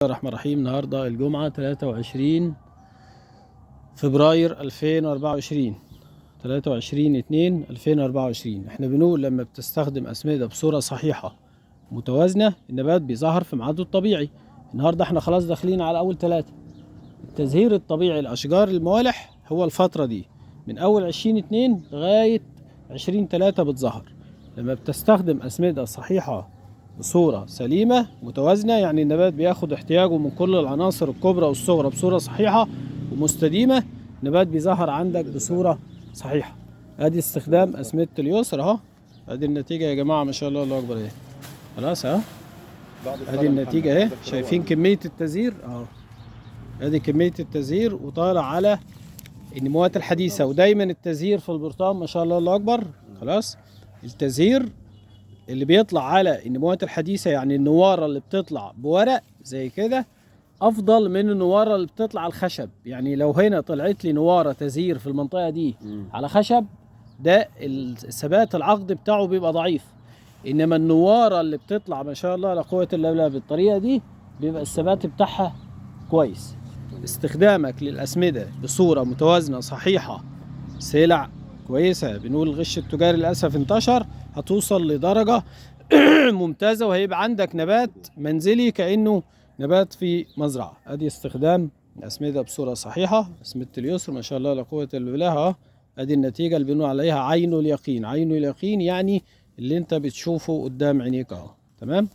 الرحمن الرحيم. النهارده الجمعة 23 فبراير 2024، 23/2/2024. احنا بنقول لما بتستخدم أسمدة بصورة صحيحة متوازنة النبات بيظهر في ميعاده الطبيعي. النهارده احنا خلاص داخلين على أول 3. التزهير الطبيعي لأشجار الموالح هو الفترة دي من أول 20/2 لغاية 20/3 بتظهر. لما بتستخدم أسمدة صحيحة بصورة سليمة متوازنة، يعني النبات بياخد احتياجه من كل العناصر الكبرى والصغرى بصورة صحيحة ومستديمة، النبات بيظهر عندك بصورة صحيحة. ادي استخدام أسمدة اليسر اهو، ادي النتيجة يا جماعة ما شاء الله، الله اكبر اهي. خلاص اهو، ادي النتيجة اهي، شايفين كمية التزهير اهو، ادي كمية التزهير وطالع على النموات الحديثة. ودايما التزهير في البرطمان ما شاء الله الله اكبر. خلاص التزهير اللي بيطلع على النموات الحديثة، يعني النوارة اللي بتطلع بورق زي كده أفضل من النوارة اللي بتطلع على الخشب. يعني لو هنا طلعت لي نوارة تزهير في المنطقة دي على خشب، ده الثبات العقد بتاعه بيبقى ضعيف. إنما النوارة اللي بتطلع ما شاء الله لا قوة إلا بالله بالطريقة دي بيبقى الثبات بتاعها كويس. استخدامك للأسمدة بصورة متوازنة صحيحة، سلع كويسة، بنقول الغش التجاري للأسف انتشر، هتوصل لدرجة ممتازة وهيبقى عندك نبات منزلي كأنه نبات في مزرعة. ادي استخدام الأسمدة بصورة صحيحة، أسمدة اليسر ما شاء الله لا قوة إلا بالله. ادي النتيجة اللي بنقول عليها عين اليقين. عين اليقين يعني اللي انت بتشوفه قدام عينيك اهو. تمام.